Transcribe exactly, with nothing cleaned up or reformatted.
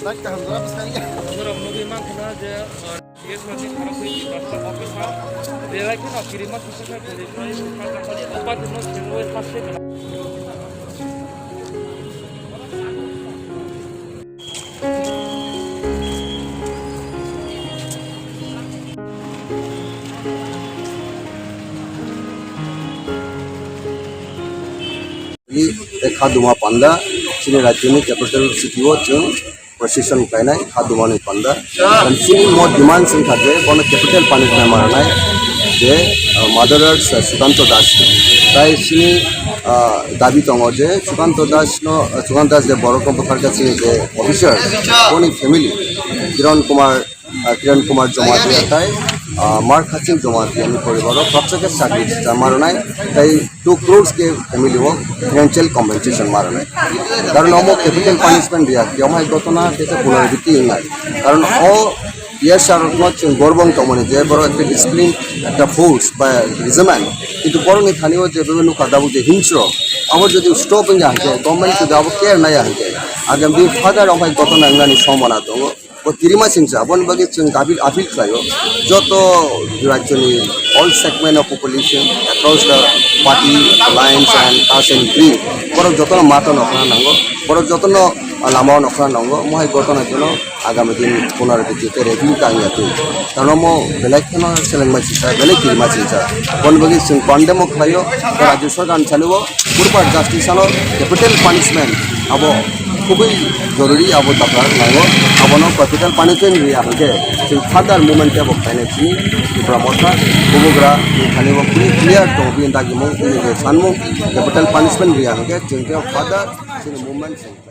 Norok nugwi mankha je, uh, yes, ma thik khorok thik thik khorok office ha. Belai kheno kirima kisa khe khwlai khlai, Tei kha duma panda chini rajyoni capital city o chwng procession khlainai kha dumani panda. Chini mo demand wngkha je bono capital punishment ma rwnai je, uh, murderer, uh, Sukanto Das. Tai chini, uh, dabi tongo je Sukanto Das no, uh, Sukanto Das je borok no butharkha chini je officer, boni family Kiran Kumar, uh, Kiran Kumar Jamatia tai, uh, Mar Khasing Jamatia ni poribaro khoroksa khe chakri cha ma rwnai tai two crores ke family o financial compensation ma rwnai. Karon omo capital punishment riya, kiyomhai gotona kesa punarabiti wngnai. Karon o P S R no chwng gorbong tongmani je borok ekta discipline, ekta force ba regiment. Kintu borokni thani o je bebe nukha dabuk je hingsro, abo jodi stop wngya hwnkhe, government jodi abo care naiya hwnkhe, agami father okhai gotona wngnani sombona tongo. Bo kirima singcha, aboni bagwi chwng appeal, appeal khlaio. Joto rajyoni all segment of population across the party lines and caste and creed, borok jotono mata nokhna nango, borok jotono, ah, lama o nokhna nango, mohai gotona jono agami din punarabiti tei review tangya twi. Tano mo belai kheno selengma singcha, belai kirima singcha. Aboni bagwi chwng condemn o khlaio, rajyo sarkar ni salo proper justice ano capital punishment abo khubui joruri, abo dakar nango, abono capital punishment riya hwnkhe chwng further movement tei abo khainai chini Tripura Motha Bubagra ni thani bo khubui clear tongo, bini dagimung, bini je sanmung capital punishment riya hwnkhe chwng tei further chini movement chwng